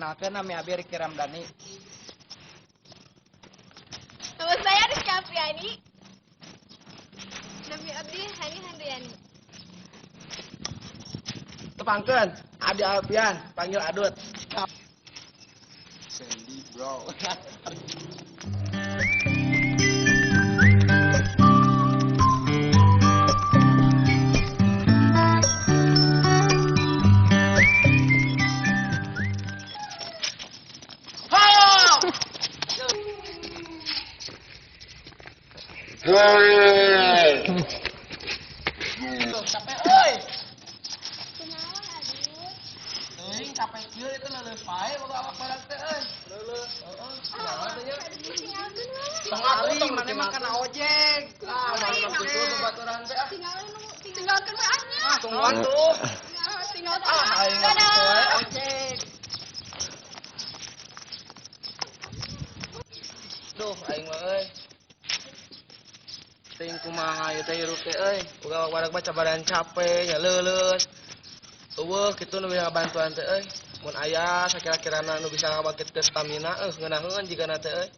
Perkenalkan nami abi Riki Ramdhani. Nama saya Rizka Apriani. Nami abdi Hani Handriani. Tepangkeun, Adi Alfian, panggil Adut. Sandy bro. Hei. Capek euy. Kunaon Adut? Teuing capek kieu itu leuleus pae boga awak badak teh euy. Leuleus, heeh. Kunaon teh nya? Tinggalkeun we. Tong atuh tong maneh mah kana ojek. Ah, maneh mah kitu babaturan teh ah. Tinggalkeun we ah nya. Ah, tungguan tuh. Tinggalkeun. Ah, aing mah kitu we ojek. Duh, aing mah euy. Teuing kumaha ieu teh hirup teh euy. Boga awak badak mah cabaran capek nya leuleus. Eueuh kitu nu bisa ngabantuan teh euy. Mun aya sakira-kirana nu bisa ngabangkitkeun stamina euy ngeunaheun jigana teh euy.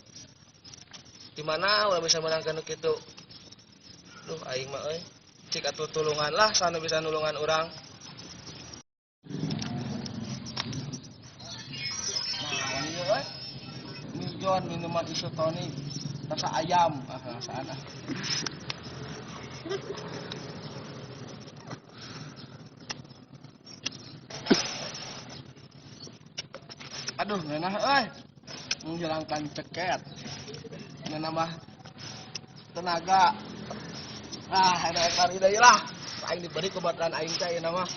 Di mana urang bisa meunangkeun nu kitu. Duh aing mah euy. Cik atuh tulungan lah sana bisa nulungan urang. Naon ieu euy? Mijon minuman isotonik rasa ayam, ah rasaan ah. Aduh, ngeunah euy. Menghilangkan ceket. Menambah tenaga. Ah, enak kali deui lah. Aing diberi ku baturan aing teh ayeuna mah.